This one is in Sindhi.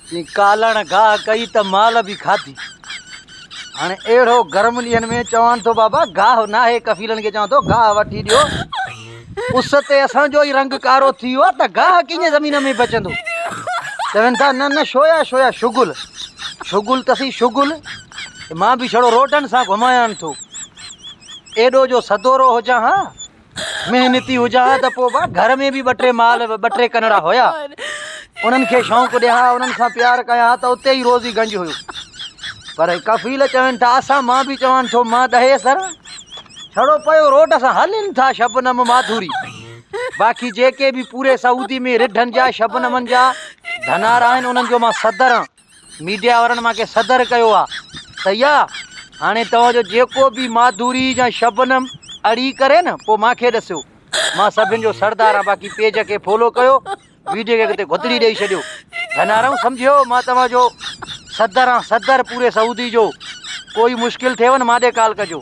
چي ڪالڻ گاهه ڪئي ته مال به کاڌي. هاڻي اهڙو گرم ڏينهن ۾ چوان ٿو بابا گاهه ناهي ڪفيلن کي چوان ٿو گاهه وٺي ڏيو. اس تي اسان جو ئي رنگ ڪارو ٿي ويو آهي ته گاهه ڪيئن زمين ۾ بچندو. چون ٿا نه نه شويا شويا شغل شغل ته سهي شغل مان به ڇڙو روڊن سان گهمايان ٿو. ايڏو جو سدورو هجان ها. محنتي هجان ها ته پوء با گهر ۾ به ٻه ٽي مال ٻه ٽي ڪنڙا هيا انهن کي شوق ڏيان ها انهن سان پيار ڪيان ها ته اتي ئي روزي گنج هيو پر ڪفيل چون ٿا اسان مان به چوان ٿو مان ڏهي سر ڇڙو پيو روڊ سان هلن ٿا شبنم ماڌوري باقي جيڪي به پوري سعودي ۾ رڍن جا شبنمن جا ڌنار آهن انهن جو مان صدر آن ميڊيا وارن مان کي صدر ڪيو آ صحيح آ هاڻي توهان جو جيڪو به ماڌوري يا شبنم اڙي ڪري نه پو مان کي ڏسيو مان سڀن جو سردار آ باقي پيج کي فالو ڪيو ويڊيو کي اڳتي گهتڙي ڏئي ڇڏيو ڌنارئون سمجهيو مان توهان جو صدر آ صدر پوري سعودي جو ڪوئي مشڪل ٿيو نه مان ڏي ڪال ڪجو.